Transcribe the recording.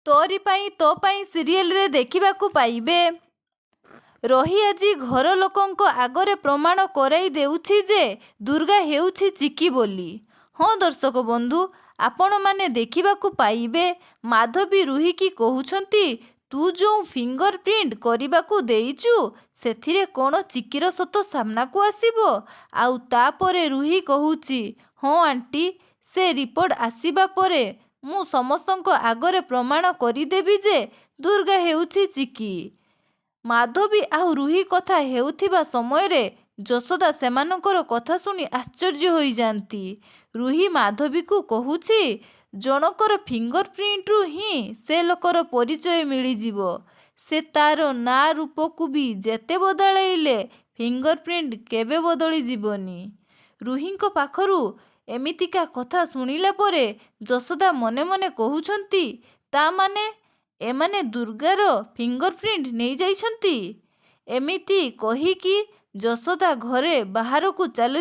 ତୋରି ପାଇଁ ତୋ ପାଇଁ ସିରିଏଲରେ ଦେଖିବାକୁ ପାଇବେ। ରହି ଆଜି ଘର ଲୋକଙ୍କ ଆଗରେ ପ୍ରମାଣ କରାଇ ଦେଉଛି ଯେ ଦୁର୍ଗା ହେଉଛି ଚିକି ବୋଲି। ହଁ ଦର୍ଶକ ବନ୍ଧୁ, ଆପଣମାନେ ଦେଖିବାକୁ ପାଇବେ ମାଧବୀ ରୁହିକି କହୁଛନ୍ତି, ତୁ ଯେଉଁ ଫିଙ୍ଗର ପ୍ରିଣ୍ଟ କରିବାକୁ ଦେଇଛୁ ସେଥିରେ କ'ଣ ଚିକିର ସତ ସାମ୍ନାକୁ ଆସିବ? ଆଉ ତାପରେ ରୁହି କହୁଛି, ହଁ ଆଣ୍ଟି, ସେ ରିପୋର୍ଟ ଆସିବା ପରେ ମୁଁ ସମସ୍ତଙ୍କ ଆଗରେ ପ୍ରମାଣ କରିଦେବି ଯେ ଦୁର୍ଗା ହେଉଛି ଚିକି। ମାଧବୀ ଆଉ ରୁହି କଥା ହେଉଥିବା ସମୟରେ ଯଶୋଦା ସେମାନଙ୍କର କଥା ଶୁଣି ଆଶ୍ଚର୍ଯ୍ୟ ହୋଇଯାନ୍ତି। ରୁହି ମାଧବୀକୁ କହୁଛି, ଜଣକର ଫିଙ୍ଗର ପ୍ରିଣ୍ଟରୁ ହିଁ ସେ ଲୋକର ପରିଚୟ ମିଳିଯିବ। ସେ ତାର ନାଁ ରୂପକୁ ବି ଯେତେ ବଦଳାଇଲେ ଫିଙ୍ଗର ପ୍ରିଣ୍ଟ କେବେ ବଦଳିଯିବନି। ରୁହିଙ୍କ ପାଖରୁ ଏମିତିକା କଥା ଶୁଣିଲା ପରେ ଯଶୋଦା ମନେ ମନେ କହୁଛନ୍ତି, ତା ମାନେ ଏମାନେ ଦୁର୍ଗାର ଫିଙ୍ଗର ପ୍ରିଣ୍ଟ ନେଇଯାଇଛନ୍ତି। ଏମିତି କହିକି ଯଶୋଦା ଘରେ ବାହାରକୁ ଚାଲି